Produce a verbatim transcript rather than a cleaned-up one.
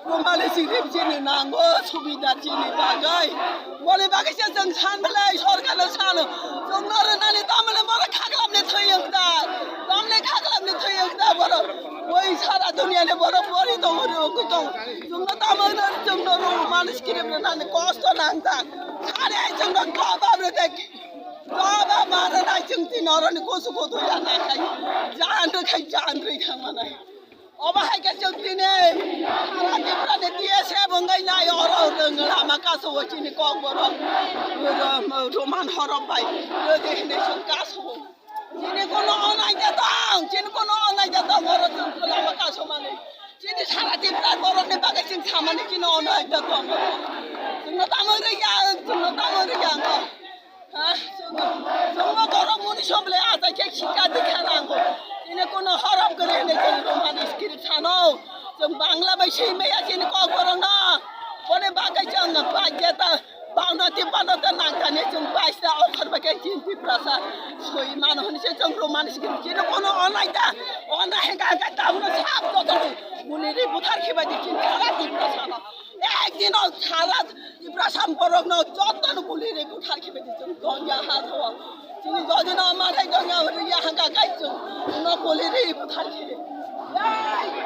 Romani sirip chini nango, subida chini bagwi. Boni bagwi se chwng san belai sorkarno sano. Chwngno rwnani tamle borok khaklamni thwi wngkha. Tamle khaklamni thwi wngkha borok. Oi sara duniani borok bori tongo, rwgwi tongo. Chwngno tamo hwno chwngno romani sirip rwnani kosto nangkha. Sare chwngno jobab rwde. Jobab ma rwnai chwng tini oroni kusu kutu ya nangkha. Jan rwkhai jan rwi thangmanai. Obo hai khe chwng tini sara Tripura ni T S F wngwi nai oro rwng lama kaso o chini kokborok ro-, roman horok bai rwdi hinwi chwng kaso o. Chini kono onai da tong, chini kono onai da tong oro chwng lama kaso mani. Chini sara Tripura borok ni bagwi chwng samani chini onai da tong. Chwngno tamo rwya, chwngno tamo rwya. Ha, chwngno, chwngno borok muni soble atai khe khika dikha nango. Chini kono horop kwrwi hinwi chwng romani script sano. Chwng Bangla bai swi maya chini kokborokno. Boni bagwi chwng bajeta bangno tei bangno ta nangkani chwng baisa okhor bai khe chini Tiprasa swi mano hwnwi se chwng romani script. Chini kono onai da, onai hwnkha hwnkha tabukno sab jotono muni ri buthar khibai di chini sara Tiprasano. Ekdino sara Tiprasa borokno jotono guli ri buthar khibai di chwng dongya ha thawa. Chini jodino manai dongya hwnwi ya hangka kai chwng no guli ri buthar khibai.